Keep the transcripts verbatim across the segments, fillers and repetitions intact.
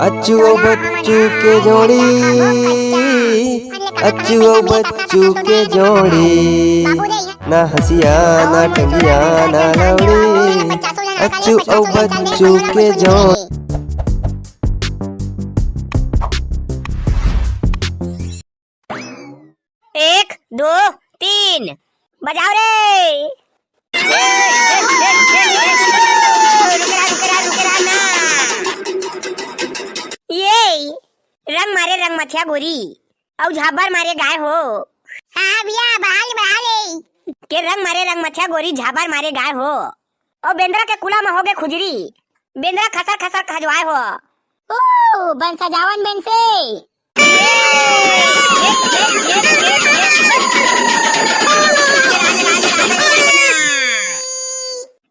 अच्चू अउ बच्चू के जोड़ी, अच्चू अउ बच्चू के जोड़ी, ना हंसिया, ना टंगिया, ना लौड़ी, अच्चू अउ बच्चू के जोड़ी। एक, दो, तीन, बजाओ रे। रुक रहा, रुक रहा, रुक रहा ना। ये रंग मारे रंग मथिया गोरी, अउ झाबर मारे गाय हो। हाँ, हाँ भैया, बढ़ा ले, बढ़ा ले। के रंग मारे रंग मथिया गोरी, झाबर मारे गाय हो। अउ बेंदरा के कुला म होगे खुजरी, बेंदरा खसर खसर खजवाय हो। ओ, बन सजावन बन से।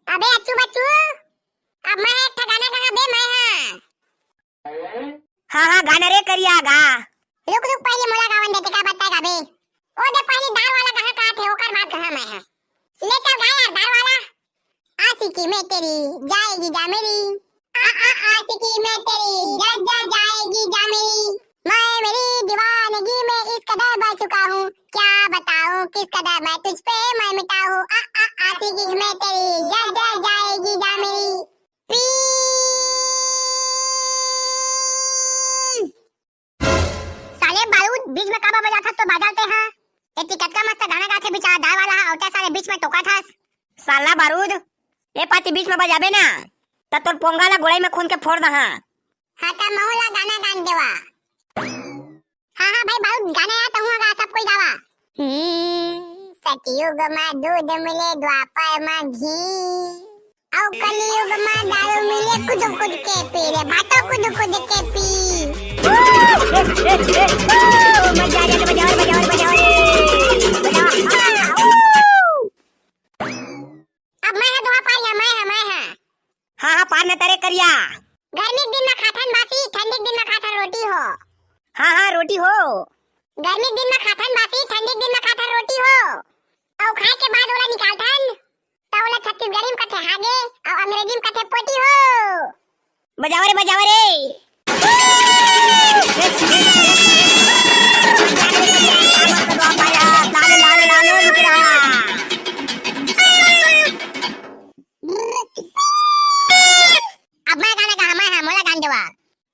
अबे अच्चू बच्चू, अब मैं एक ठा गाना गाहूं बे मैं, हाँ। हाँ, हाँ, गाना रे करिया गा। रुक, रुक, पहले मोला गावन दे, तेका बता गाबे। ओ दे पहले दार वाला कहाँ का थे, ओकर बाद कहाँ मैं है। ले चल गा यार, दार वाला। आशिकी में तेरी जाएगी जा मेरी। आ, आ, आशिकी में तेरी जा, जा, जाएगी जा मेरी। मैं मेरी दीवानगी में इस कदर बह चुका हूँ, क्या बताऊँ किस कदर मैं तुझ पे मैं मिटा हूँ। आ, आ, आशिकी में तेरी जा, जा, जाएगी जा मेरी। साले बारूद, बीच में काबर बजाथस तो बाजा ल ते हा। एती कतका मस्त गाना गाथे बिचारा दार वाला हा, अउ तैं साले बीच में टोकत हस। साला बारूद, ए पाती बीच में बजाबे ना, त तोर पोंगा ला गोड़ई में खून के फोड़ दहा। हाँ, त महू ला गाना गान देवा। हाँ, हाँ भाई, बहुत गाना आया, तहूँ गा, सब कोई गावा। हम्म, सतयुग मा दूध मिले, द्वापर मा घी, अउ कलयुग मा दारू मिले, कुद कुद के पी रे भाटो, कुद कुद के पी। मजा आ गया, बजाओ, बजाओ, बजाओ रे। बजाओ। हाँ, ऊ। अब मैं हा दोहा पार या, मैं हा, मैं हा। हाँ, हाँ, पार न तरे करिया। गर्मी के दिन में खाथन बासी, ठंडी के दिन में खाथन रोटी हो। हाँ, हाँ, रोटी हो। गर्मी के दिन में खाथन बासी, ठंडी के दिन में खाथन रोटी हो। अउ खाए के बाद ओला निकालथन, त ओला छत्तीसगढ़ी में कथे हागे, अउ अंग्रेजी में कथे पोटी हो। बजाओ रे, बजाओ रे। अब मैं गाना गा, मैं हा, मोला गान देवा।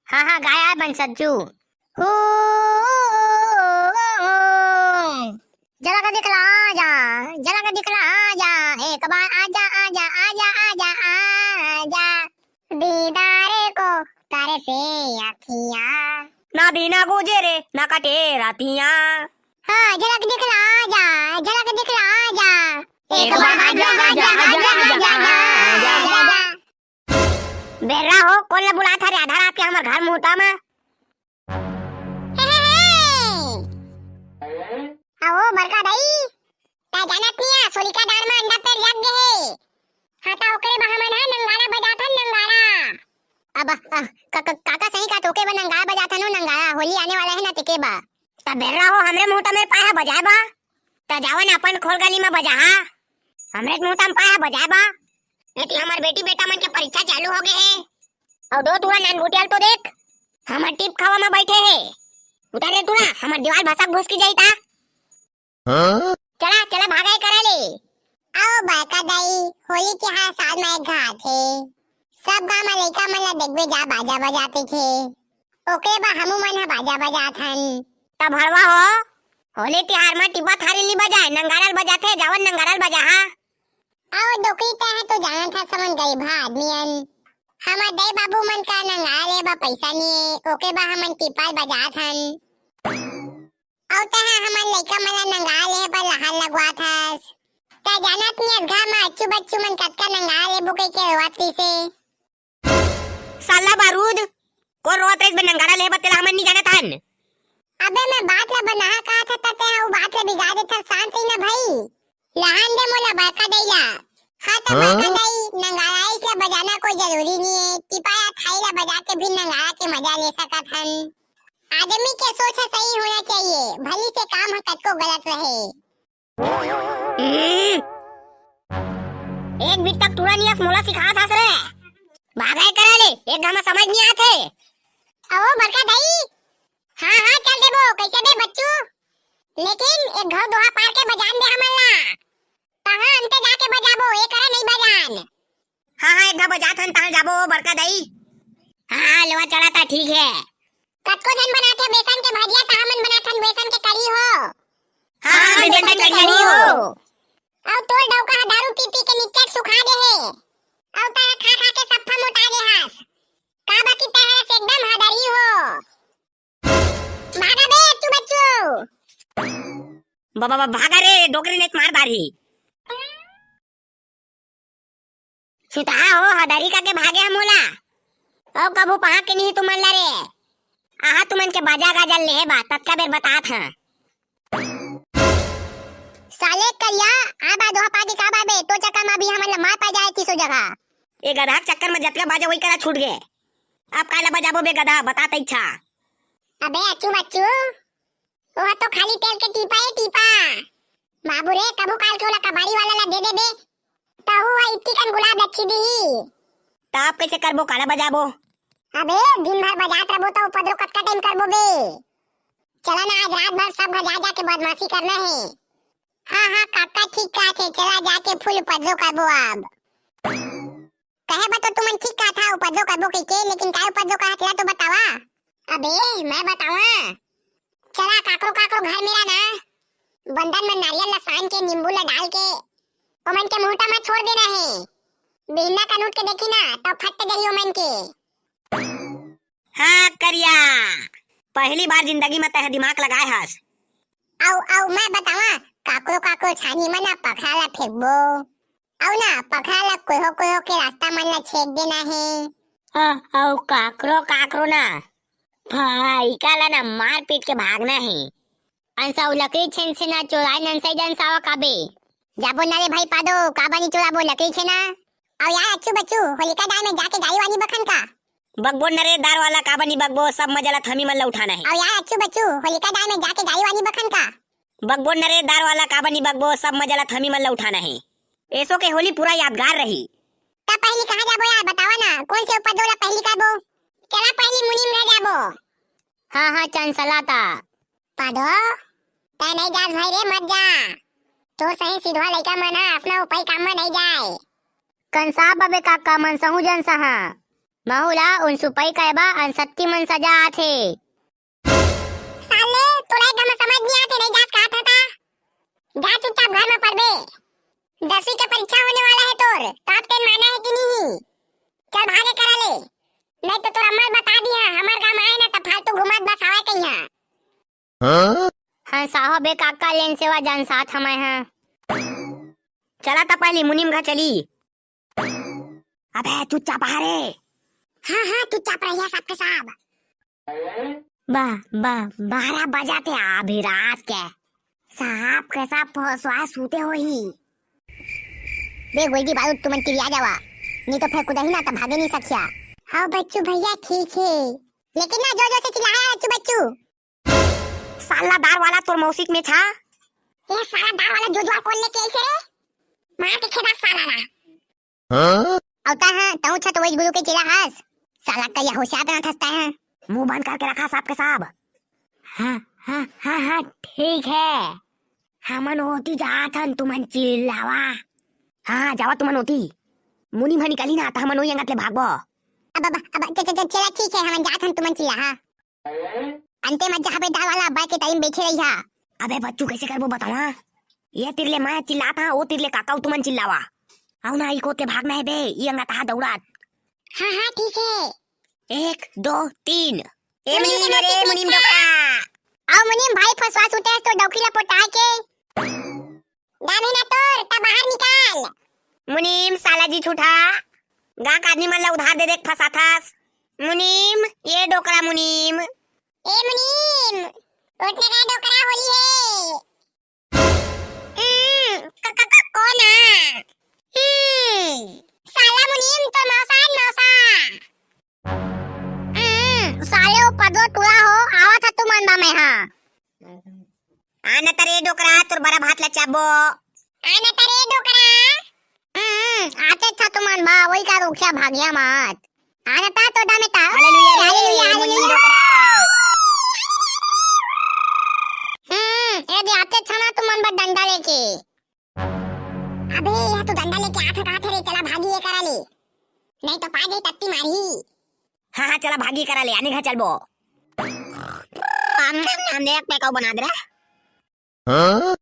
हाँ, हाँ, गाया बन सज्जू। हो, झलक दिखला जा, झलक दिखला जा, एक बार आजा, आजा, आजा, आजा, आजा। दीदारे को तरसे अखियाँ। ना दीना गुजरे, ना कटे रातियाँ। हाँ, झलक दिखला जा, झलक दिखला जा। एक बार आजा, आजा, आजा, आजा, आजा। बेर्रा हो, कोन ल बुलात हरे आधा रात के हमर घर मुहूता म? अहो बड़का दाई, तैं जानत नइ हस, होलिका डांड़ म अंडा पेड़ जाग गे हे। हाँ, त ओकरे बर हमन ह नंगारा बजाथन, नंगारा। अब, अ, क-, क-, काका सही का तोके बर नंगारा बजाथन, ओ नंगारा, होली आने वाला हे ना, तेके बर। त बेर्रा हो, हमरे मुहूता म पाय ह बजाय बर। त जावन अपन खोल गली म बजाहा। हमरे मुहूता म पाय ह बजाय बर। एती हमर बेटी बेटा मन के परीक्षा चालू हो गे हे। अउ दो टूरा नानगुटिया ल तो देख, हमर टीप खावा म बइठे हे। उतर रे टूरा, हमर दीवाल भसक भुसकी जाही त। हाँ? चला, चला भागय करा ले। अउ बड़का दाई, होली तिहार साल म एक घां आथे। सब गांव म लइका मन ल देखबे जा बाजा बजात हे। ओकरे बर हमू मन ह बाजा बजात हन। त भड़वा हो, होली तिहार म टिब्बा थारी ली बजाय, नंगारा ल बजाथे, जावन नंगारा ल बजाहा। अउ डोकरी, तैं ह तो जानत हस, हमन गरीबहा आदमी अन। हमर दाई बाबू मन करा नंगारा ले बर पइसा नइ हे, ओके बर हमन टिब्बा ल बजात हन। अउ तैं ह हमन लइका मन ला नंगारा लेहे बर लहार लगवात हस। तैं जानत नइ हस, घर म अच्छू बच्चू मन कतका नंगारा लेबो कहिके रोवत रहिसे। साला बारूद, कोन रोवत रहिस बे नंगारा लेहे बर, तेला हमन नइ जानत हन। अबे मैं बात ला बनाहा कहत हंव त तैं ह ओ बात ला बिगाड़ देथस, शांत रही ना भाई। लहान दे मोला बड़का दाई ला। हाँ त बड़का दाई, नंगारा अइस ला बजाना कोई जरूरी नइ हे, टिब्बा या थारी ला बजा के भी नंगारा के मजा ले सकत हन। आदमी के सोच ह सही होना चाहिए, भली से काम ह कतको गलत रहे। हम्म। एक बित्ता टूरा नियस मोला सिखात हस रे। भागय करा ले, एक घां म समझ नइ आत हे। अहो बड़का दाई, हाँ हाँ चल देबो, कइसे बे बच्चू? लेकिन एक घाव दोहा पार के बजान दे हमन ला। कहाँ अंते जाके बजाबो, ए करा नहीं बजान। हाँ हाँ, एक घाव बजात हन तहाँ जाबो बड़का दाई। हाँ हाँ, लेवा चला ता ठीक है। कतको झन बनाथे बेसन के भजिया, ता हमन बनाथन बेसन के करी हो। हाँ हाँ, बेसन के करी हो। अउ तोर डौका ह दारू पी पी के निच्चट सुखा दे हे। अउ तैं खा खा के सफ्फा मोटा गे हस। का बा कि तैं हस एकदम हदरी हो। भागा बे अच्चू बच्चू। बाबा बा, भागा रे, डोकरी नइ त मार डारही। सुतहा हो, हदरी का के भागे हम ओला। अउ कभू पहा के नहीं तुमन ला रे। आहा तुमन के बाजा गाजा ले बा, ततका बेर बतात हां। साले करिया, आ बा दोहा पाके का बा बे, तो चक्कर में अभी हमन ला मार पा जाए किसो जगह। ए गधा के चक्कर में जतका बाजा वही करा छूट गे। अब काला बजाबो बे गधा, बता तै इच्छा। अबे अच्चू बच्चू, ओह तो खाली तेल के टीपा ए टीपा। बाबू रे, कभू काल के ओला कबाड़ी वाला ला दे देबे, तहू ह इत्ती कन गुलाब लच्छी दिही। त अब कइसे करबो, काला बजाबो? अबे दिन भर बजात रबो त उपद्रव कतका टाइम करबो बे? चला ना, आज रात भर सब घर जा जाके बदमाशी करना हे। हाँ हाँ काका ठीक कहत हे, चला जाके फुल उपद्रव करबो अब। कहे बा तो तुमन ठीक कहत हा, उपद्रव करबो कहिके, लेकिन काय उपद्रव करत ला तो बतावा। अबे मैं बतावा, चला काकरो काकरो घर मेरा ना, बंदन में नारियल ला सान के, नींबू ला डाल के, ओमन के मुहटा में छोड़ देना हे। बिहन्ना कन उठ के देखी ना, तो फट जाही ओमन के। हाँ करिया, पहली बार जिंदगी में तैं दिमाग लगाए हस। अउ अउ मैं बतावा, काकरो काकरो छानी में ना पखरा ला फेंकबो। अउ ना, पखरा ला कोहो कोहो के रास्ता मन ला छेक देना हे। अ, अउ काकरो काकरो ना, भाई का ला ना मार पीट के भागना हे। अंसा उ लकड़ी छेन से ना चोराए नंसाई जन सावा काबे। जाबो ना रे भाई पादो, का बनी चोराबो लकड़ी छेना? अउ यार अच्चू बच्चू, होलिका दाय में जाके गाड़ी वानी बखन का? बकबो न रे दार वाला, का बनी बकबो, सब मजा ला थमी मन ला उठाना हे। अउ यार अच्चू बच्चू, होलिका दाय में जाके गाड़ी वानी बखन का? बकबो न रे दार वाला, का बनी बकबो, सब मजा ला थमी मन ला उठाना हे। एसो के होली पूरा यादगार रही। त पहली कहाँ जाबो यार, बतावा ना, कौन से उपद्रव ला पहली करबो? चला पहली मुनीम घर जाबो। हाँ हाँ, चंसला ता। पादो, तै नहीं जास भाई रे, मत जा। तोर सही सिधवा लइका मन ह अपना उपई काम में नहीं जाए। कंसा बबे काका मन सहू जन सहा। महू ला उन सुपई कहबा अनसत्ती मन सजा आथे। साले, तोला एकदम समझ नहीं आते, नहीं जास कहा था, था। जा चुपचाप घर में पढ़बे। दसवीं के परीक्षा होने वाला है तोर, तो अब तेन माना है कि नहीं? चल भागे करा ले, नहीं तो तोर अम्मा बता दी है, हमार गाँव आए ना तो फालतू घुमत बस आवे कहीं। हाँ? हाँ, साहब, एक अक्का लेन सेवा जान साथ हमारे हैं। चला त पहली मुनीम घर चली। अबे चुपचाप आ रे। हाँ, हाँ, चुपचाप रहिया सबके सब। बा, बा, बारह बजा थे अभी रात के। साहब के सब फसवा सूते होही। बे गोइगी बारूद तुमन चिल्ला जावा, नहीं तो फेर कुदही ना त भागे नहीं सकिया। हाँ बच्चू भैया ठीक है, लेकिन ना जोर जोर से चिल्लाया बच्चू बच्चू। साला दार वाला तोर मौसिक में छा। ए साला दार वाला जुजुआ कौन लेके आई रे? मार के खेदा साला ला। हाँ? अवता है, तऊ छत वही गुरु के चिल्ला हस। साला करिया होशियार बना थसता है। मुंह बंद करके रखा साहब के साहब। हाँ, हाँ, हाँ, हाँ, ठीक है। हमन ओती जात हन, तुमन चिल्लावा। हाँ, जावा तुमन ओती। मुनीम ह निकली ना, त हमन ओई अंगत ले भागबो। अब, अब, अब, च-, च-, च-, चला ठीक है, हमन जात हन, तुमन चिल्ला, हाँ। अंते मत जा बे दार वाला, अब्बा के टाइम बैठे रही हा। अबे बच्चू, कैसे करबो बतावा? ये तीर ले मैं चिल्लात हा, ओ तीर ले काका तुमन चिल्लावा। अउ ना, ई कोते भागना है बे, ई अंगत हा दौड़ात। हाँ, हाँ, ठीक है। एक, दो, तीन। ए मुनीम, मुनीम, अरे मुनीम, मुनीम डोकरा। डोकरा। आओ मुनीम भाई, फसवा सुते तो डौकी ला पोटा के। दाम हे ना तोर, त बाहर निकाल। मुनीम, साला जी छूटा। गाँव के आदमी मन ला उधार दे दे के फंसाथस। मुनीम, ये डोकरा मुनीम। ए मुनीम, उठ ना गा डोकरा, होली हे। हम्म, क-, क-, क-, कौन आ? हम्म, साला मुनीम, तोर मौसा हे, मौसा। हम्म, साले ओ पदो टूरा हो, आवत ह तुमन बा मैं हा। आना तरे डोकरा, तोर बरा भात ला चाबो। आना तरे डोकरा। हम्म, आते था तुमन बा, वही का रुखिया भागिया मत। आना ता तो दामे ता। हालेलुया रे, हालेलुया, ये मन हालेलुया। बंदो करा। हम्म, ए दे आते छना तुमन बर डंडा लेके। अबे, यह तो डंडा लेके आथे कहाथे रे, चला भागी ये करा ले। नहीं तो पा जाई तत्ती मारी। हाँ, हाँ, चला भागी करा ले, आने घर चलबो। हम, हम, हम देख पे कऊ बना दे रे। हाँ?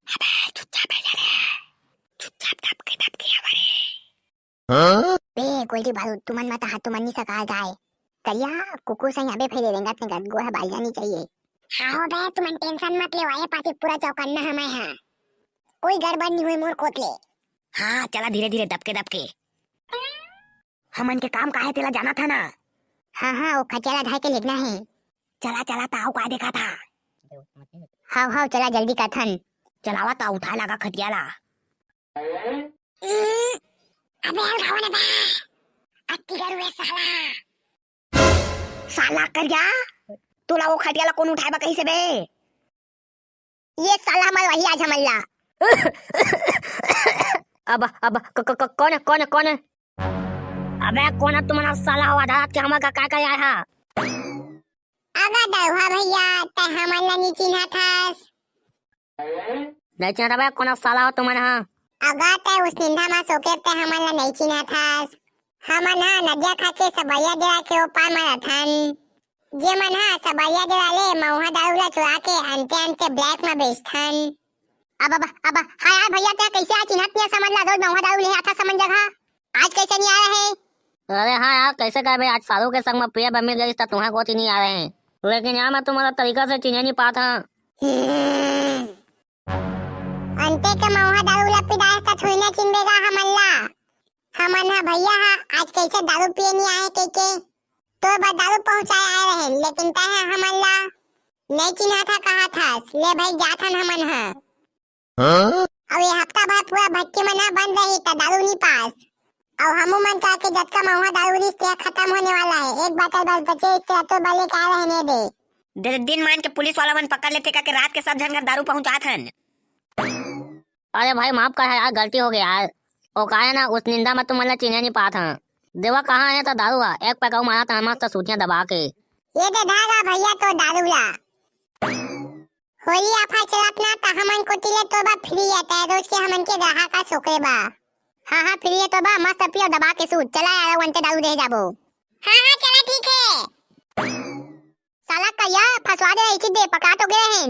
अबे, चुपचाप बैठ जा रे। चुपचाप दबके, दबके आवा रे। हाँ? बे, गोल्डी बारूद, तुमन मत हा, तुमन नी सका जाए। करिया, कुकुर सही अबे फेरे रेंगत ने गद गो है, बाल जानी चाहिए। हाँ हो बे, तुमन tension मत ले, आए पाती पूरा चौकन्ना हमें है। कोई गड़बड़ नहीं हुई मोर कोत ले। हाँ, चला धीरे धीरे, दबके दबके। हमन के काम का है, तेला जाना था ना। हाँ, हाँ, वो खटिया ला ढाई के लेगना है। चला, चला, ताऊ का देखा था। हाव, हाव, चला जल्दी कथन। चलावा ता उठा लगा खटिया ला। अबे हल खाओ ना बा। अत्ती गरुए साला। साला करिया, तोला वो खटिया ला कौन उठाए बा कहीं से बे? ये साला हमर वही आज हमन ला। अब, अब, क-, क-, क-, कौन है, कौन है, कौन है? अबे कौन है तुमन साला, आधा रात के हमर का, का, का आया है? अगा दउहा भैया, तै हमन ला नी चिन्हत हस। नहीं चिन्हत बे, कोन साला हो तुमन हा? अगा तै उस निंदा मा सोके तै हमन ला नहीं चिन्हत हस। हमन हा नदिया खाके सबैया डेरा के ओ पार मा रथन। जे मन हा सबैया डेरा ले मउहा दारू ला चुरा के अंते अंते black मा बेचथन। अब, अब, अब, हाँ यार भैया, तै कैसे आज चिन्हत नहीं समझ ला, रोज मउहा दारू ले आता समझ जगह। आज कैसे नहीं आया है? अरे हाँ यार, कैसे करबे, आज सारू के संग में पिए बर मिल गई, त तुहा कोती नहीं आ रहे हैं। लेकिन यार, मैं तुम्हारा तरीका से चिन्हे नहीं पाता। हम्म। अंते के मउहा दारू ला पिदाए त थोड़ी ना चिन्हबेगा हमन ला। हमन हा भैया हा आज कैसे दारू पिए नहीं आए के, के? तोर बर दारू पहुंचाए आए रहे, लेकिन तै हा हमन ला नहीं चिन्हा था, कहा था, ले भाई जाथन हमन हा। हाँ? अउ ये हफ्ता भर पूरा भट्टी मन ह बंद रही, त दारू नी पास। अउ हमू मन का के जतका महुआ दारू रिस, ते ह खतम होने वाला हे। एक बाटल बस बचे, इस तरह तो बले का रहने दे। दे, दिन मान के पुलिस वाला मन पकड़ लेथे, का के रात के सब झन घर दारू पहुंचात हन। अरे भाई, माफ कर यार, गलती हो गई यार। ओ का हे ना, उस निंदा में तुमन ला चिन्हे नी पात हन। देवा कहाँ हे त दारू हा, एक पैक अउ मारा त मस्त सूटियां दबा के। ये दे धागा भैया तो दारू ला। होली offer चलत ना, त हमन कोती ले तो बा free हे, तै रोज के हमन के ग्राहक आ सोकरे बा। हाँ, हाँ, free हे तो बा, मस्त पियो दबा के सूत। चला यार, वंते दारू दे जाबो। हाँ, हाँ, चला ठीक हे। साला कहिया फंसवा दे रही थी, दे पका तो गए हैं।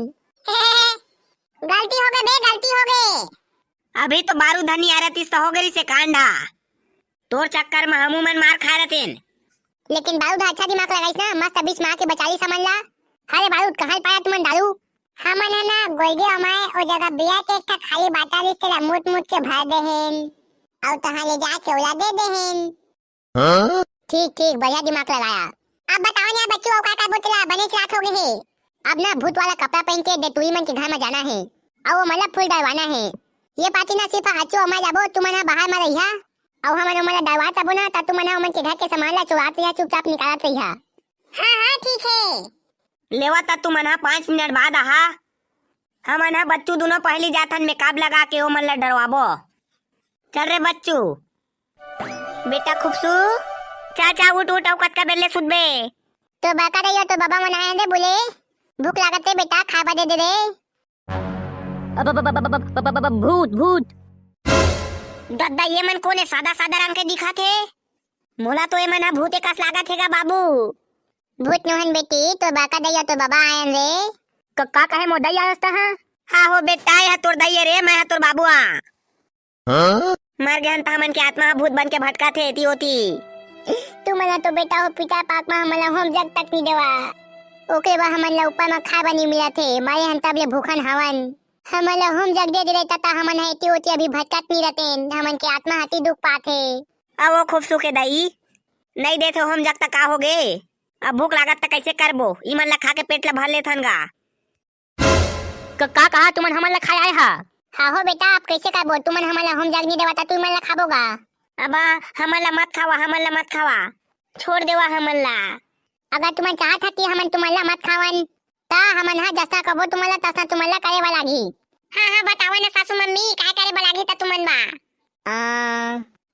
गलती हो गई बे, गलती हो गई। अभी तो बारूद धनी आ रहती तो हो गई से कांडा। तोर चक्कर में हमू मन मार खाए रहतेन। लेकिन बारूद अच्छा दिमाग लगाइस ना, मस्त बीच में आके बचा ली समझ ला। अरे बारूद, कहाँ पाया तुमन दारू? हमन है ना गोलगे हमारे ओ जगह बिया के एक ठा खाली बाटल इस तेला मुत मुत के भर देहेन। अउ तहाँ ले जाके ओला दे देहेन। हाँ? ठीक, ठीक, बढ़िया दिमाग लगाया। अब बताओ ना बच्चू, अउ का का बोतला बने रात हो गए हे। अब ना भूत वाला कपड़ा पहन के डेतुई मन के घर में जाना हे, अउ वो मतलब फूल डरवाना हे। ये पाती ना सिर्फ हच्चू अमा जाबो, तुमन ह बाहर में रहिया, अउ हमन ओमन ला डरवा तबो ना, त तुमन ह ओमन के घर के सामान ला चुरात रहिया, चुपचाप निकालत रहिया। हाँ, हाँ, ठीक हे। लेवा त तुमन ह पाँच मिनट बाद आहा, हमन ह बच्चू दुनो पहली जाथन मेकअप लगा के ओमन ला डरवाबो। चल रे बच्चू। बेटा खुपसू, चा, चा, उठ, उठ, अउ कतका बेर ले सुतबे? तो बड़का दइया तो बाबा मन आए दे बोले, भूख लागत हे बेटा, खाए बर दे दे रे। अब, अब, अब, अब, अब, अब, अब, अब, भूत, भूत। दद्दा, ये मन कोन हे? सादा, सादा रंग के दिखत हे। मोला तो ये मन ह भूते कस लागत हे गा बाबू। भूत नोहन बेटी, तो बड़का दइया तो बाबा आयन रे। क-, का कहे मोर दइया हस तहाँ? हाँ हो बेटा, यह तोर दइया रे, मैं ह तोर बाबू आ। हाँ? मर गए हन त हमन के आत्मा ह भूत बन के भटकत हे एती ओती। तुमन ह तो बेटा हो पिता पाक म हमन ला होम जग तक नी देवा। ओकरे बर हमन ला ऊपर म खाए बर नी मिलत हे। मरे हन तब ले भूखन हवन। हमन ला होम जग दे दे रहिता त हमन ह एती ओती अभी भटकत नी रहतेन। हमन के आत्मा ह अति दुख पात हे। अब वो खुपसू के दई, नई देत हो होम जग त का हो गे? अब भूख लागत त कैसे करबो? इमन ला खा के पेट ला भर लेथन गा। क-, का कहा तुमन हमन ला खाए आए हा? हाँ हो बेटा, अब कैसे करबो? तुमन हमन ला होम जग नी देवा त तुमन ला खाबो गा। अब हमन ला मत खावा, हमन ला मत खावा, छोड़ देवा हमन ला। अगर तुमन चाहत हा कि हमन तुमन ला मत खावन, त हमन हा जसना कबो तुमन ला तसना तुमन ला करे बर लागही। हाँ, हाँ, बतावा ना सासू मम्मी, काय करे बर लागही त तुमन बा? आ,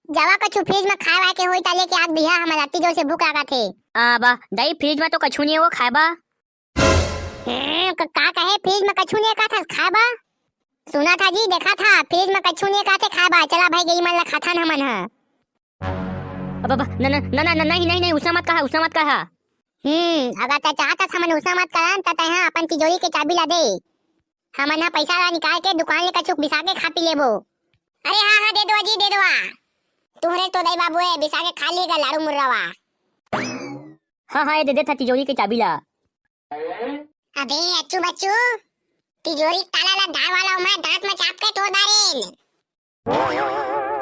जावा कछु फ्रिज में खाए वाए के होई त लेके आत भैया, हमर अति जोर से भूख लागत हे। आ बा, दाई फ्रिज में तो कछु नहीं हे वो खाए बा। हम्म, क-, का कहे फ्रिज में कछु नहीं हे का था खाए बा? सुना था जी, देखा था फ्रिज में कछु नहीं हे का थे खाए बा। चला भाई गई मन ला खाथन हमन ह। अब, अब, न, न, न, न, न, नहीं, नहीं, नहीं, उसना मत कहा, उसना मत कहा। हम्म, अगर तै चाहत हस हमन उसना मत करन, त तै हा अपन तिजोरी के चाबी ला दे। हमन हा पैसा ला निकाल के दुकान ले कछु बिसा के खा पी लेबो। अरे हाँ, हाँ, दे दो जी, दे दो आ। तुहरे तो दाई बाबू हे, बिसा के खा लेगा लाड़ू मुर्रावा। हाँ, हाँ, ये दे दे था तिजोरी के चाबी ला। अबे अच्छू बच्चू, तिजोरी के ताला ला धार वाला हूँ मैं, दांत में चाप के तोड़ डारेन।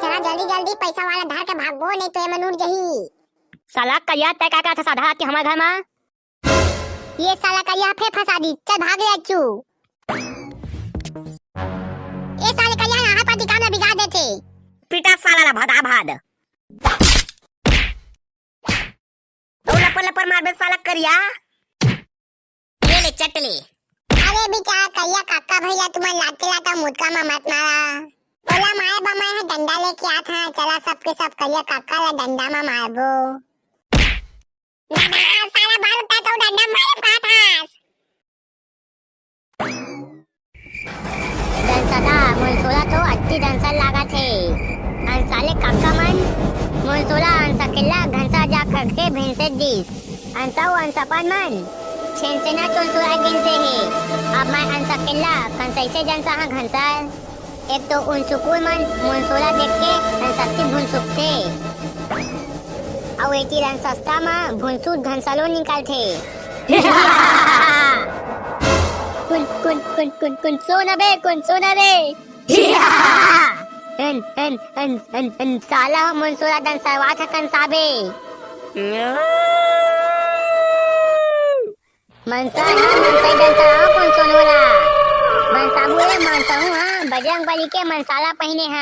चला जल्दी जल्दी पैसा वाला धार के भागबो, नहीं तो एमन उठ जही। साला करिया, तै का करत हस आधा रात के हमर घर मा? ये साला करिया फेर फंसा दी, चल भाग ले अच्छू। ये साले करिया ना हर पाती काम ला बिगाड़ देथे। पीटा साला ला भदा भद। ओ लपर लपर मारबे साला करिया। ये ले चट ले। अरे बेचारा करिया काका भैया, तुमन लाते लाता मुटका मा मत मारा। ओला मारे बा मैं हा डंडा लेके आत हा, चला सबके सब करिया काका ला डंडा मा मारबो। दादा, साला बाल उठा तो डंडा मारे का था। दंसदा, मुंसोला तो अति दंसल लागत हे। अंसाले काका मन, मुंसोला अंसकेला घंसा जा करके भेंसे दिस। अंसा अउ अंसपन मन, छेनसेना चोंसुरा गिनसे हे। अब मैं अंसकेला कंसैसे जंसा हा घंसा। एक तो उन सुकुर मन मुंसोला देख के अंसक्ति भुनसुकथे। अउ एती रंसस्ता म भुनसुक घंसलो निकलथे। कुन, कुन, कुन, कुन, कुन सोना बे, कुन सोना बे। एन, एन, एन, एन, एन, साला हो मुंसोला दन सरवा थकन साबे। मनसा ह मनसई दन सरवा कुन सोनोला। मनसाबू रे मनसहू ह बजरंग बली के मनसाला पहिने ह।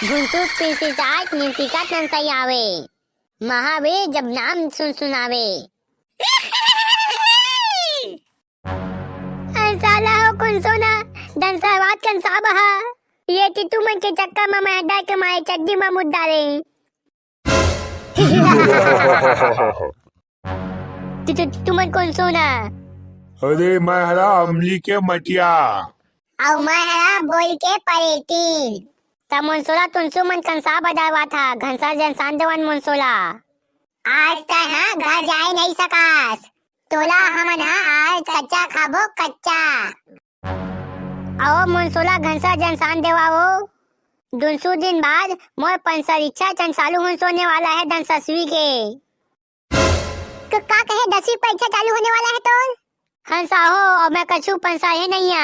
भुनसुक पिंसिसात निंसिकात नंसई आवे। महावीर जब नाम सुन सुनावे। ए साला हो कुन सोना, दन सरवात कन साब ह। ये टिटू मन के चक्कर म मैं हटा के मारे चड्डी म मुद्दा रे। तु, तु, तुमन कोन सोना? अरे, मैं हरा अमली के मटिया। अउ मैं हरा बोल के परेतीन। त मुंसोला तुनसु मन कंसा बजावा था, घंसा जन शांत देवन मुंसोला। आज तय हा घर जाए नहीं सकास। तोला हमन हा आज कच्चा खाबो, कच्चा। अहो मुंसोला घंसा जन शांत देवा हो। दुनसु दिन बाद मोर पंसरीक्षा चन चालू होन सोने वाला है धन ससुई के। क-, का कहे दसवीं परीक्षा चालू होने वाला है तोर? हंसा हो, अउ मैं कछु पंसा हे नइया।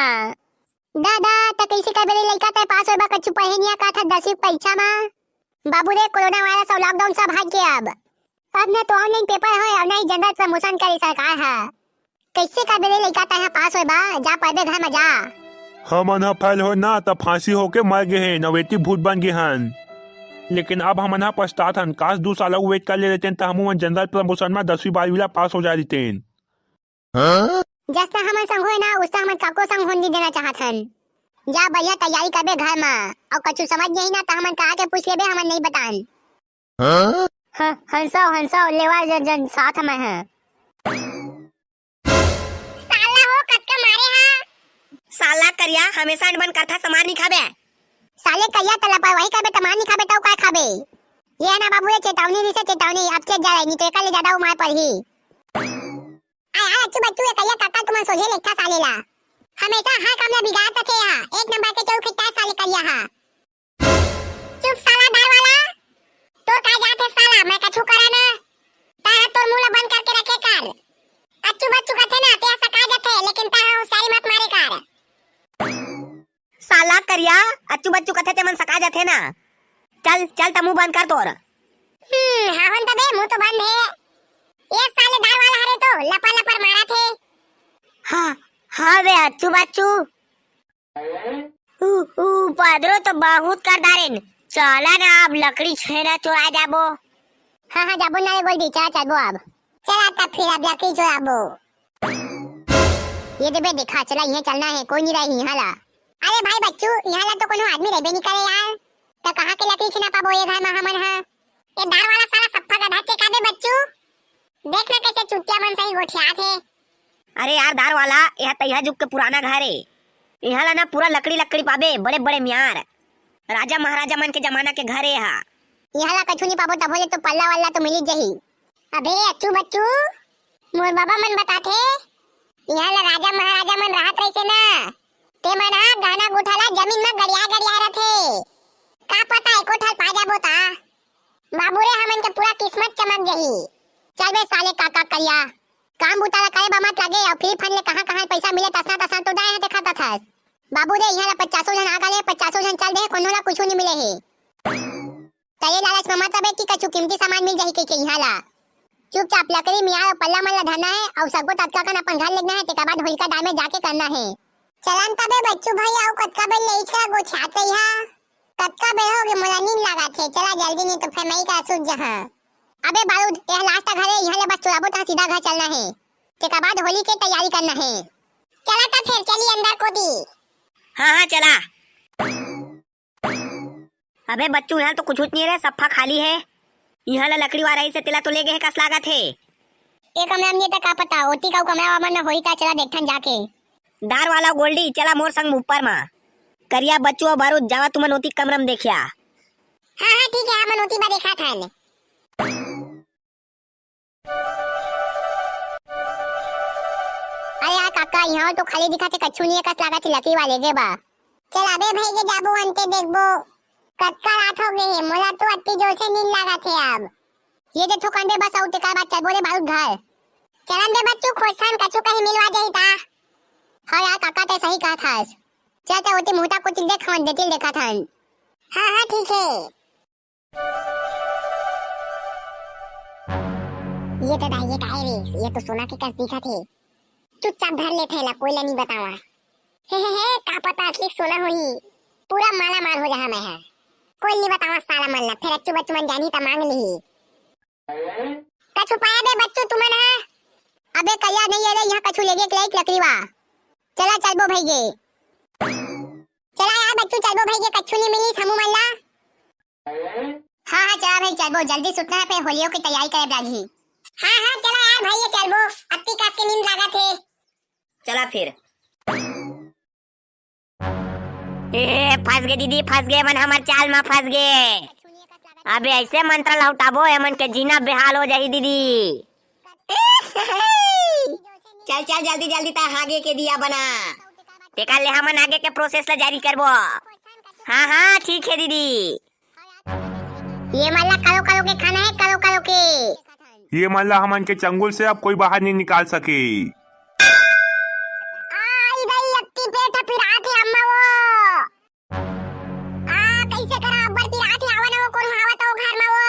दादा, त कइसे का बेरे लइका तय पास होय बा कछु पढ़े नइया का था दसवीं परीक्षा मा? बाबू रे, कोरोना वायरस अउ लॉकडाउन सब हट गया अब। अब न तो ऑनलाइन पेपर होय अउ न ही जनरल प्रमोशन करे सरकार ह। कइसे का बेरे लइका तय ह पास होय बा, जा पढ़बे घर मा जा। हमन ह फेल होय ना त फांसी होके मर गे हे, नवेटी भूत बन गे हन। लेकिन अब हमन ह पछतात हन, काश दू साल अउ वेट कर ले रहतेन, त हमू मन जनरल प्रमोशन म दसवीं बारहवीं ला पास हो जा रहितेन। जसना हमन संग होय ना, उसना हमन काको संग होन नइ देना चाहत हन। जा बढ़िया तैयारी करबे घर म, अउ कछु समझ नहीं ना, त हमन कहा के पूछ लेबे, हमन नहीं बतान। ह-, हंसाओ, हंसाओ, लेवा जन, जन, साथ में है। साला हो, कतका मारे हा? साला करिया, हमेशा अनबन करथा, समार नहीं खाबे। साले करिया, तला पर वही खाबे, तमार नहीं खाबे, तौ काय खाबे? ये है ना बाबू, ये चेतावनी दिसे, चेतावनी, अब चेत जा रही, नहीं तो एकर ले ज्यादा उमार पड़ही। आय, आय, अच्छू बच्चू, ये करिया काका तुमन सोझे लेखा साले ला। हमेशा हर काम ला बिगाड़त हे हा, एक नंबर के चौखट्टा साले करिया हा। चुप साला दाल वाला, तोर का जात हे साला, मैं कछु करा ना। तैं ह तोर मुंह ला बंद करके रखे कर। अच्छू बच्चू कथे ना, तेहा सका जथे, लेकिन तैं ह होशियारी मत मारे कर। साला करिया, अच्छू बच्चू कथे ते मन सका जथे ना। चल, चल त मुंह बंद कर तोर। हम्म, हावन तबे, मुंह तो बंद हे। ये साले दाल वाला हरे तो लपर लपर मारत हे। हाँ, हाँ बे अच्छू बच्चू। ऊ, ऊ, पदरो तो बहुत कर डारेन। चला ना, अब लकड़ी छेना चोरा जाबो। हाँ, हाँ, जाबो ना रे गोल्डी, चला चलबो अब। चला तब फिर अब लकड़ी चोराबो। ये दे बे, देखा, चला, इहें चलना हे, कोई नहीं रही इहाँ ला। अरे भाई बच्चू, इहाँ ला तो कोनो आदमी रहबे नहीं करे यार। त कहाँ के लकड़ी छिना पाबो ये घर म हमन ह? ए दार वाला साला सफ्फा गधा चेका बे बच्चू। देख ना कैसे चुतिया मन सही गोठियात हे। अरे यार दार वाला, यह तइहा जुग के पुराना घर ए। इहाँ ला ना पूरा लकड़ी लकड़ी पाबे, बड़े बड़े मियार। राजा महाराजा मन के जमाना के घर ए हा। इहाँ ला कछु नी पाबो, तभो ले तो पल्ला वल्ला तो मिली जही। अबे अच्छू बच्चू, मोर बाबा मन बताथे, इहाँ ला राजा महाराजा मन रहत रहिसे ना, ते मन ह गहना गुठा ला जमीन म गड़िया गड़िया रथे। का पता एको ठन पा जाबो ता। बाबू रे, हमन के पूरा किस्मत चमक जही। चल बे साले काका करिया, काम बुता ला करे बा मत लगे, अउ फ्री फंड ले कहाँ कहाँ पैसा मिले तसना तसना तो दाए हे देखा तथस। बाबू रे, इहाँ ला पचासों झन आ गए, पचासों झन चल दे, कोनो ला कुछु नी मिले हे। त ये लालच में मत अबे कि कछु कीमती सामान मिल जाही कहिके इहाँ ला। चुपचाप लकड़ी, मियार अउ पल्ला मन ला धरना हे अउ सगो ततका कन अपन घर लेगना हे, तेकर बाद होलिका दाय में जाके करना हे। चलन तबे बच्चू भाई, अउ कतका बेर ले इचका गोठियात रहिहा? कतका बेर होगे, मोला नींद लागत हे, चला जल्दी, नी तो फेर मई का सूत जहा। अबे बारूद, यह लास्ट घर हे, इहाँ ले बस चुराबो त सीधा घर चलना हे, तेकर बाद होली के तैयारी करना हे। चला त फेर चली अंदर कोती। हाँ हाँ चला। अबे बच्चू, इहाँ तो कुछुच नइ रे, सफ्फा खाली हे। इहाँ ला लकड़ी वाला रहिसे तेला तो ले गे हे कस लागत हे। ए कमरा में नइ हे त का पता, ओती का कमरा वामन में होही त चला देखथन जाके। दार वाला गोल्डी, चला मोर संग ऊपर मा। करिया बच्चू अउ बारूद, जावा तुमन ओती कमरा में देखिया। हाँ हाँ ठीक हे, हमन ओती बा देखाथन। अरे यार काका, इहाँ तो खाली दिखत हे, कछु नइ हे कस लागत हे, लकड़ी वाले गे बा। चल अबे भई गे जाबो, अंते देखबो। कतका रात होगे हे, मोला तो अत्ती जोर से नींद लागत हे अब। ये दे थोकन दे बस, अउ तेकर बाद चलबो रे बारूद घर। चलन दे बच्चू, खोजथन कछु कहीं मिलवा जाही ता। हाँ यार काका, ते सही कहत हस। चल ते ओती मुहटा कोती देख, हमन देतिल देखत हन। हाँ हाँ ठीक हे। ये तो दाई, ये काहे रे? ये तो सोना के कस दिखत हे। चुपचाप धर लेथे ला, कोई ला नी बतावा। हे हे हे, का पता असली सोना होही। पूरा माला माल हो जाहा मैं हा। कोई नी बतावा साला मन ला, फेर अच्छू बच्चू मन जानही त मांग लिही। कछु पाया बे बच्चू तुमन हा? अबे करिया नइ हे रे, इहाँ कछु लेगे के लाइक लकड़ी वा। चला चलबो भई गे। चला यार बच्चू, चलबो भई गे, कछु नी मिलिस हमू मन ला। हाँ हाँ चला भई चलबो, जल्दी सुतना हे, फेर होलियो के तैयारी करे लागही। हाँ हाँ चला यार भई गे चलबो, अत्ती कस के नींद लागत हे। चला फेर। ए, फंस गे दीदी, फंस गे, एमन हमर चाल मा फंस गे। अबे ऐसे मंत्र लहुटाबो, एमन के जीना बेहाल हो जाही दीदी। चल चल जल्दी जल्दी ता आगे के दिया बना, तेकर ले हमन आगे के प्रोसेस ला जारी करबो। हाँ हाँ ठीक हे दीदी। ये मन ला करो करो के खाना हे, करो करो के। ये मन ला हमन के चंगुल से अब कोई बाहर नहीं निकाल सके। आई दई, अत्ती पेट पिरात हे अम्मा वो। आ, कैसे करा, अब्बड़ पिरात हे, आवा ना वो, कोनो हावत वो घर मा वो।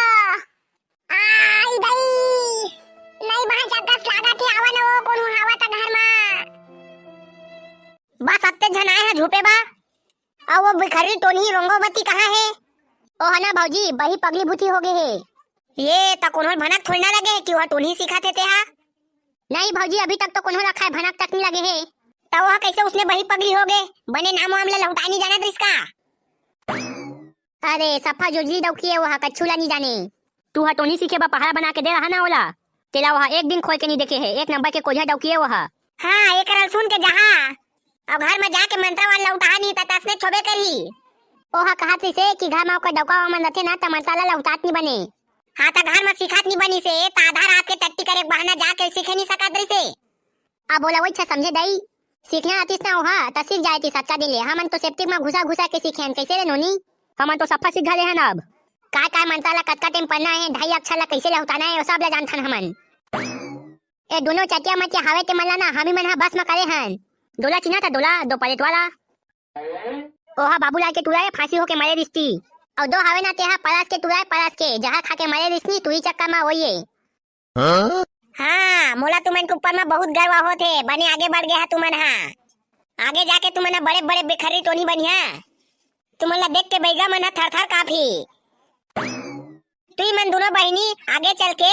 आई दई, नहीं बहा जगस लागत हे, आवा ना वो, कोनो हावत घर मा। बस अत्ते झन आए हे झूपे बा। अउ वो भिखरी टोनही रोंगोवती कहाँ हे? ओह ना भौजी, बही पगली भूती हो गे हे। ये त कोनो ल भनक थोड़ी ना लगे हे कि ओह टोनही सिखत हे तेहा। नहीं भौजी, अभी तक तो कोनो ल खाए भनक तक नहीं लगे हे। त ओह कैसे उसने बही पगली हो गे? बने नाम वाम ल लहुटाए नहीं जानत रिस का? अरे सफा जोजली डौकी हे, ओह कछु ला नहीं जाने। तू ह टोनही सीखे बर पहाड़ा बना के दे रहा ना ओला, तेला ओह एक दिन खोल के नहीं देखे हे। एक नंबर के कोझा डौकी हे ओह। हाँ, एकर ल सुन के जहा, अउ घर म जाके मंत्र वान लहुटा नहीं त तसने छोबे करही। ओह कहत रिसे कि घर म ओकर डौका मन रथे ना त मंत्र ला लहुटात नहीं बने। हाँ, त घर म सिखात नहीं बनिसे, त आधा रात के टट्टी करे के बहाना जाके सीखे नहीं सकत रिसे। अब ओला वही छ समझे दई, सीखना आतिस ना ओहा, त सीख जाए तिस अतका दिन ले। हमन तो सेप्टिक म घुसा घुसा के सीखे हन, कैसे रे नोनी? हमन तो सफा सीख घले हन अब। काय काय मंत्र ला कतका टाइम पढ़ना हे, ढाई अक्षर ला कैसे लहुटाना हे, वो सब ला जानथन हमन। ए दोनों चटिया मटिया हावे ते मन ला ना, हमी मन हा बस म करे हन। डोला चिन्हा था डोला, दो पलेट वाला। ओहा बाबूलाल के टूरा ए, फांसी होके मरे रिस्ती। अउ दो हावे ना, तेहा परस के टूरा ए, परस के, जहर खा के मरे रिसनी, तुही चक्कर म ओइए। हाँ, मोला तुमन के ऊपर म बहुत गर्व होत हे, बने आगे बढ़ गए हा तुमन हा। आगे जाके तुमन हा बड़े-बड़े बेखर्री टोनी बनिहा। तुमन ला देख के बैगा मन हा थर-थर कांपही। तुई मन दोनों बहिनी आगे चल के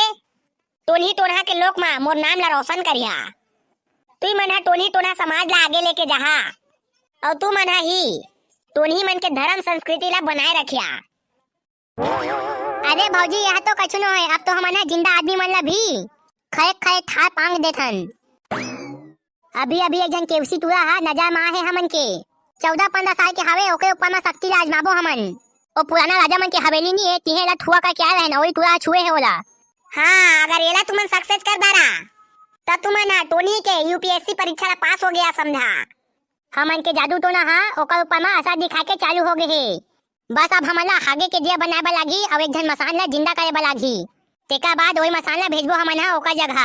टोनही टोनहा के लोक म मोर नाम ला रोशन करिहा। तुई मन हा टोनही टोनहा समाज ला आगे लेके जाहा। अउ तुमन हा ही टोनही मन के धर्म संस्कृति ला बनाए रखिहा। अरे भौजी, यह तो कछु नो हे। अब तो हमन ह जिंदा आदमी मन ला भी खए खए थार पांग देथन। अभी अभी एक झन केवसी टूरा ह नजर म आए हे हमन के। चौदह पंद्रह साल के हवे, ओके ऊपर म शक्ति ला आजमाबो हमन। ओ पुराना राजा मन के हवेली नी हे, तिहे ला ठुआ करके आए रहेन, ओही टूरा ह छुए हे ओला। हाँ, अगर एला तुमन सक्सेस कर डारा, त तुमन ह टोनी के यूपीएससी परीक्षा ला पास हो गया समझा। हमन के जादू टोना ह ओकर ऊपर म असर दिखा के चालू हो गे हे। बस अब हमन ला हागे के दिया बनाए बर लागही अउ एक झन मसान ला जिंदा करे बर लागही। तेकर बाद ओही मसान ला भेजबो हमन ह ओकर जगह।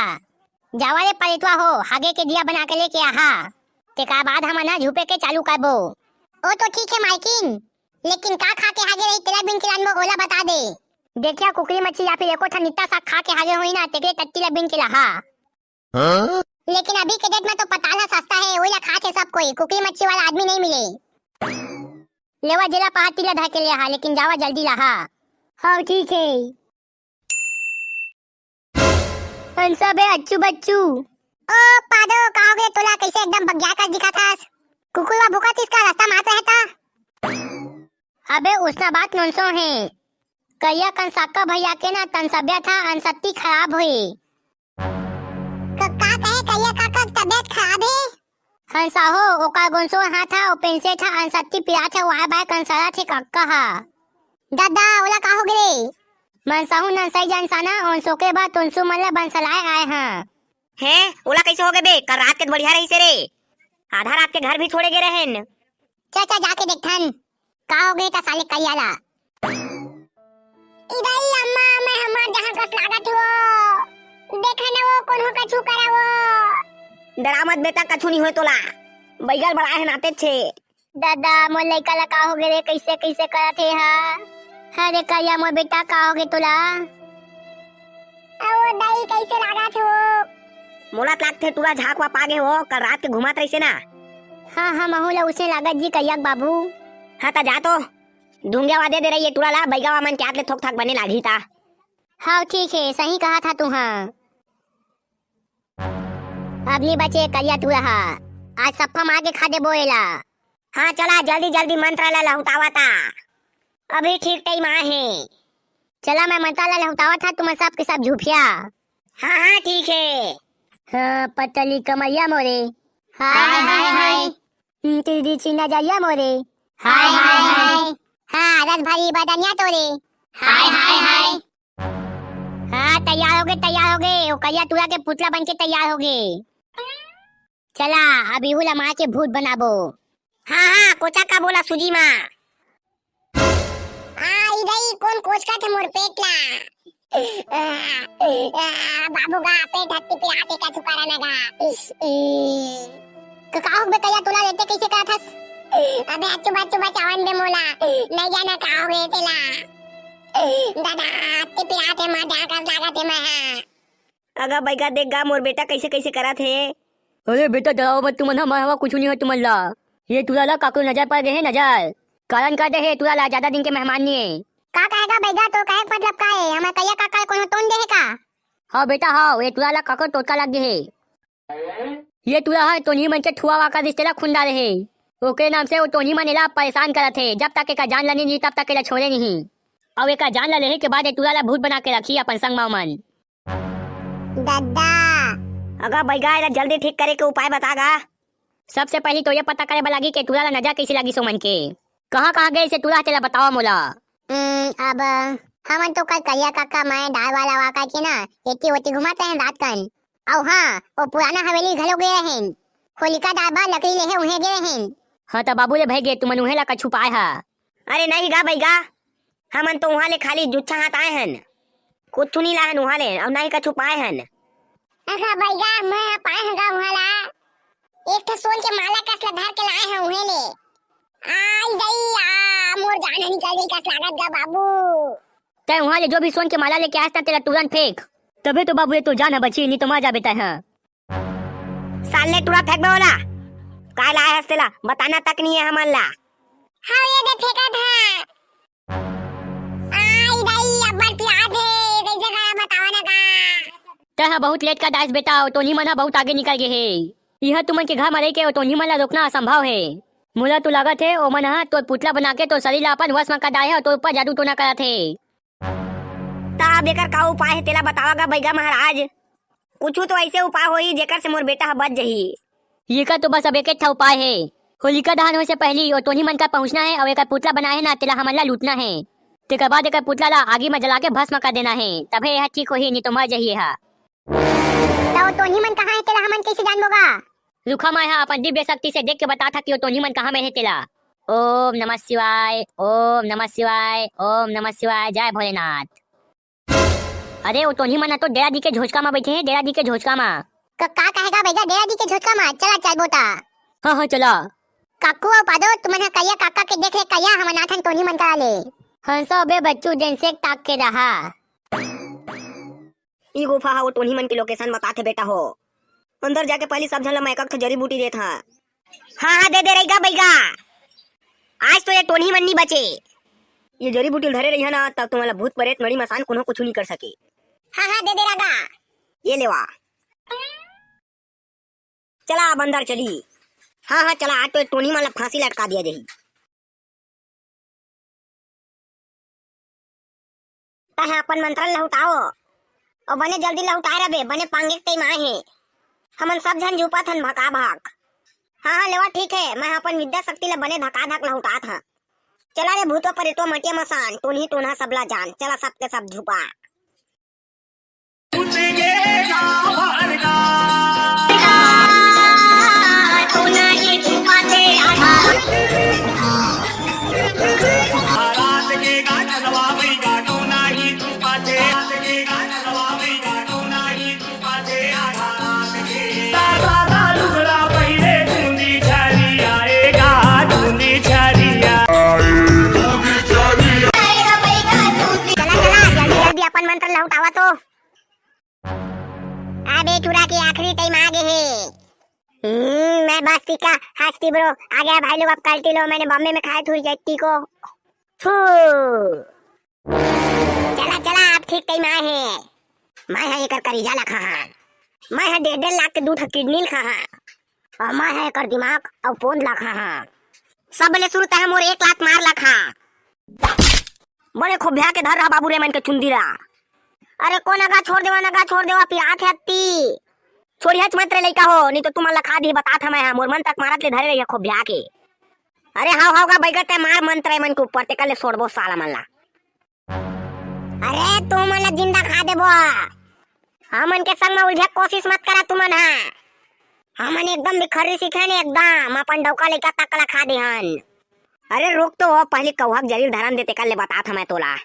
जावा रे परेतवा हो, हागे के दिया बना के लेके आहा। तेकर बाद हमन ह झुपे के चालू करबो। ओ तो ठीक हे मालकिन, लेकिन का खा के हागे रही तेला बिन के लानबो ओला बता दे। देखिया कुकरी मच्छी या फिर एको ठन नित्ता साग खा के हागे होही ना, तेकरे टट्टी ला बिन के लाहा। हाँ? लेकिन अभी के डेट में तो पताल ह सस्ता हे, ओही ला खात हे सब कोई, कुकरी मच्छी वाला आदमी नहीं मिले। लेवा जेला पहाती ला धर के ले आहा, लेकिन जावा जल्दी लाहा। हाँ ठीक हे। हंसा बे अच्छू बच्चू। ओ पादो, का हो गे तोला, कैसे एकदम बग्या कर दिखत हस? कुकुरवा भूकत इसका रास्ता मात रहता। अबे उसना बात नोनसो हे। करिया कंसाका भैया के ना तनसबियत ह अनसत्ती खराब होए। क-, का कहे करिया काका के तबियत खराब हे? हंसा हो, ओकर गोंसो हाथ ह, ओ पेंसेट ह अनसत्ती पिरात हे, वाय बाय कंसरत हे कक्का ह। ददा, ओला का हो गे रे? मनसाहू नंसई जनसाना, ओन सोके बा तोनसू मन ल बंसलाए आए ह। हैं? ओला कैसे हो गे बे? कल रात के बढ़िया रहिसे रे। आधा रात के घर भी छोड़े गे रहेन। चा, चा, जाके देखथन। का हो गे त साले करिया ला? इदई अम्मा, मैं हमर जहाँ कस लागत हो। देखे न वो कोनो कछु करा वो। डरा मत बेटा, कछु नहीं होय तोला। बैगल बड़ा है नाते छे। दादा, मोर लइका ला का हो गे रे? कइसे, कइसे करत हे हा? अरे करिया, मोर बेटा, का हो गे तोला? ओ दाई, कइसे लागत हो? मोला त लागथे टूरा झांक वाप आ गे हो, कल रात के घुमात रहिसे ना। हाँ, हाँ, महू ला उसे लागत जी करिया के बाबू। हाँ, त जा तो। धुंगिया वा दे दे रही है टूरा ला, बैगावा मन के आत ले थोक थाक बने लागही ता। हाँ, ठीक है, सही कहा था तू, हाँ। अब नी बचे करिया टूरा हा, आज सफा मार के खा देबो एला। हाँ, चला जल्दी जल्दी मंत्र ला लहुटावा ता, अभी ठीक टाइम आए हे। चला मैं मंत्र ला लहुटावा था, तुम सब के सब झुफिया। हाँ, हाँ, ठीक है। हाँ, पतली कमरिया मोरे। हाय, हाय, हाय। हम्म, तिरछी नजरिया मोरे। हाय, हाय, हाय। हाँ, रस भरी बदनिया तोरे। हाय, हाय, हाय। हाँ, तैयार हो गे, तैयार हो गे। ओ करिया टूरा के पुतला बन के तैयार हो गे। चला, अब इहू ला मार के भूत बनाबो। हाँ, हाँ, कोचा का बोला सूजी माँ। आ, इदई कोन कोचकत हे मोर पेट ला? आ, आ, बाबू गा, पेट हत्ती पिरात हे, कछु करा ना गा। क-, का हो बे करिया, तोला लेते कइसे करत हस? अबे अच्छू बच्चू बचावन बे मोला, नहीं जाना का हो गे तेला। दादा, हत्ती पिरात हे, मर जा कस लागत हे मैं हा। अगा बैगा देख गा मोर बेटा कइसे कइसे करत हे। अरे बेटा डराओ मत तुमन ह, मैं हवा कुछु नहीं हो तुमन ला। ये टूरा ला काकरो नजर पड़ गे हे नजर। कारण कर दे हे टूरा ला, ज्यादा दिन के मेहमान नहीं है। का कहेगा बैगा, तो कहे के मतलब का है? हमें करिया काका कोनो टोन दे हे का? हाँ बेटा हाँ, ये टूरा ला काकरो टोटका लग गे हे। ये टूरा ह टोनही मन के ठुआ वाका रिश्ते ला खून डाले हे। ओके नाम से वो टोनही मन एला परेशान करत हे। जब तक एका जान ला नहीं ली, तब तक एला छोड़े नहीं। अउ एका जान ला लेहे के बाद ये टूरा ला भूत बना के रखी अपन संग मा मन। दद्दा। अगा बैगा, एला जल्दी ठीक करे के उपाय बता गा। सबसे पहली तो ये पता करे बर लागी के टूरा ला नजर कइसे लागी सो मन के। कहाँ कहाँ गए से टूरा तेला बतावा मोला। हम्म, अब हमन तो कल करिया काका, मैं, डार वाला वाका के ना एती ओती घुमत रहेन रात कन। अउ हाँ, वो पुराना हवेली घलो गए रहेन। होलिका डार बर लकड़ी लेहे उहें गए रहेन। हाँ त बाबू ले भई गे, तुमन उहें ला का छुपाए हा? अरे नहीं गा बैगा, हमन तो उहाँ ले खाली जुच्छा हाथ आए हन, कुछु नहीं लाए हन उहाँ ले, अउ नहीं कछु पाए हन। अहा बैगा, मैं पाए हँव गा उहाँ ला, एक ठो सोन के माला कस ला धर के लाए हँव उहें ले। आई दई आ, मोर जान ह निकल गई कस लागत गा बाबू। तै उहाँ ले जो भी सोन के माला लेके आए हस ना, तेला तुरंत फेंक, तभे तो बाबू ये तो जान ह बची, नहीं तो मर जाबे तै ह। साले टूरा फेंक बे ओला। काय लाए हस तेला? बताना तक नहीं है हमन ला। हाँ, ये दे फेंकत है। आई दाई, अब्बड़ पिरात हे, कइसे करब बतावा ना गा। तै ह बहुत लेट कर डाइस बेटा, ओ टोनी मन ह बहुत आगे निकल गे हे। इहाँ तुमन के घर म रहिके ओ टोनी मन ला रोकना असंभव हे। मोला तो लागत हे, ओमन ह तोर पुतला बना के तोर शरीर ला अपन वश म कर डारे हे अउ तोर ऊपर जादू टोना करत हे। त अब एकर का उपाय हे, तेला बतावा गा बइगा महाराज। कुछू तो अइसे उपाय होही, जेकर से मोर बेटा ह बच जही। एकर तो बस अब एके ठा उपाय हे। होलिका दहन होए से पहिली ओ टोनही मन कर पहुंचना हे अउ एकर पुतला बनाए हे ना, तेला हमन ला लूटना हे। तेकर बाद एकर पुतला ला आगी म जला के भस्म कर देना हे, तभे एहा ठीक होही, नी तो मर जही एहा। त ओ टोनही मन कहाँ हे, तेला हमन कइसे जानबो गा? रुखा, मैं ह अपन दिव्य शक्ति से देख के बतात हंव कि ओ टोनही मन कहाँ में हे तेला। ओम नमः शिवाय, ओम नमः शिवाय, ओम नमः शिवाय, जय भोलेनाथ। अरे, ओ टोनही मन ह तो डेरा दी के झोचका म बइठे हे, डेरा दी के झोचका म। क-, का कहे गा बइगा, डेरा दी के झोचका म? चला, चलबो त। हाँ, हाँ, चला। काकू अउ पादो, तुमन ह करिया काका के देख रेख करिया, हमन आथन टोनही मन करा ले। हंसो बे बच्चू, जेन से ताक के रहा। ई गुफा ह ओ टोनही मन के location बताथे बेटा हो। अंदर जाके पहिली सब झन ल मैं एक-एक ठो जड़ी बूटी देत हंव। हाँ, हाँ, दे दे रहिगा बइगा। आज तो ये टोनही मन नी बचे। ये जड़ी बूटी ल धरे रहिहा ना, तब तुमन ल भूत परेत मड़ी मसान कोनो कुछु नी कर सके। हाँ, हाँ, दे दे रहिगा। ये लेवा। चला अब अंदर चली। हाँ, हाँ, चला, आज तो ये टोनही मन ल फांसी लटका दिया जाही। तैं ह अपन मंत्र ल लहुटाओ। अउ बने जल्दी लहुटाए रबे, बने पांगे के टाइम आए हे। हमन सब झन झुपत हन भका भक। हाँ, हाँ, लेवा ठीक हे, मैं ह अपन विद्या शक्ति ल बने धका धक लहुटात हंव। चला रे भूतो परेतो मटिया मसान, टोनही टोनहा सबला जान, चला सबके सब झुपा। चला, चला, जल्दी, जल्दी अपन मंत्र लहुटावा तो। अबे टूरा के आखिरी टाइम आ गे हे। हम्म, मैं बस्ती का हस्ती ब्रो। आ गया भाई लोग, अब कल्टी लो, मैंने बम्बे में खाए थोड़ी जट्टी को। छू। चला, चला, अब ठीक टाइम आए हे। मैं ह एकर करीजा ला खाहा। मैं ह डेढ़ डेढ़ लाख के दू ठो किडनी ला खाहा। अउ मैं ह एकर दिमाग अउ पोंद ला खाहा। सब ले शुरू तैं ह मोर एक लात मार ला खा। बड़े खोभ्या के धर रहा बाबू रे मन के चुंदी ला। अरे कोन अगा छोड़ देवा, नगा छोड़ देवा, पिरात हे अत्ती। छोड़िहच मत रे लइका हो, नी तो तुमन ला खा दिही, बतात हंव मैं ह, मोर मंत्र के मारत ले धरे रहिहा खोभ्या के। अरे हाव हाव गा बइगा, तैं मार मंत्र ए मन के ऊपर, तेकर ले छोड़बो साला मन ला। अरे तुमन ला जिंदा खा देबो। हमन के संग म उलझे के कोशिश मत करा तुमन ह। हमन एकदम बिखर्री सीखे ने एकदम, अपन डौका लइका तक ला खा देहन। अरे रुक तो, पहिली कौहा के जरी ल धरन दे, तेकर ले बतात हंव मैं तोला।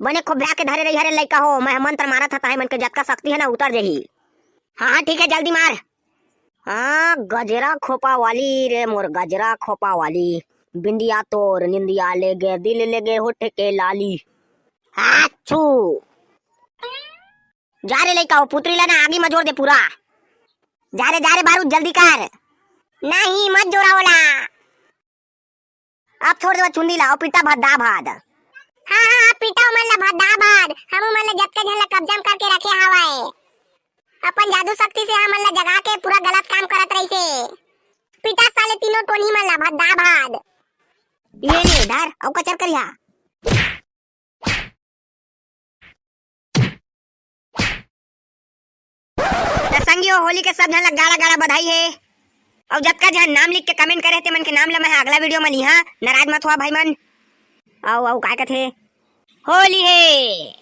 बने खोभ्या के धरे रहिहा रे लइका हो, मैं ह मंत्र मारत हंव, तहां ए मन के जतका शक्ति हे ना उतर जही। हाँ, हाँ, ठीक हे, जल्दी मार। हाँ, गजरा खोपा वाली रे मोर गजरा खोपा वाली, बिंदिया तोर निंदिया लेगे, दिल लेगे होठ के लाली। हाचू। जा रे लइका हो, पुतरी ला ना आगी म जोर दे पूरा। जा रे, जा रे बारूद, जल्दी कर। नहीं, मत जोरा ओला। अब छोड़ देवा चुंदी ला, अउ पीटा भद्दा भाद। हाँ, हाँ, अब पीटा ओमन ला भद्दा भाद। हमू मन ला जतका झन ला कब्जा म करके रखे हवय। अपन जादू शक्ति से हमन ला जगा के पूरा गलत काम करत रहिसे। पीटा साले तीनों टोनही मन ला भद्दा भाद। ये ले धर, अउ कचर करिहा। त संगी हो, होली के सब झन ला गाड़ा गाड़ा बधाई हे। अउ जतका झन नाम लिख के comment करे हे, ते मन के नाम ला मैं ह अगला video म लिहा, नाराज मत होवा भाई मन। अउ, अउ काय कथे, होली हे।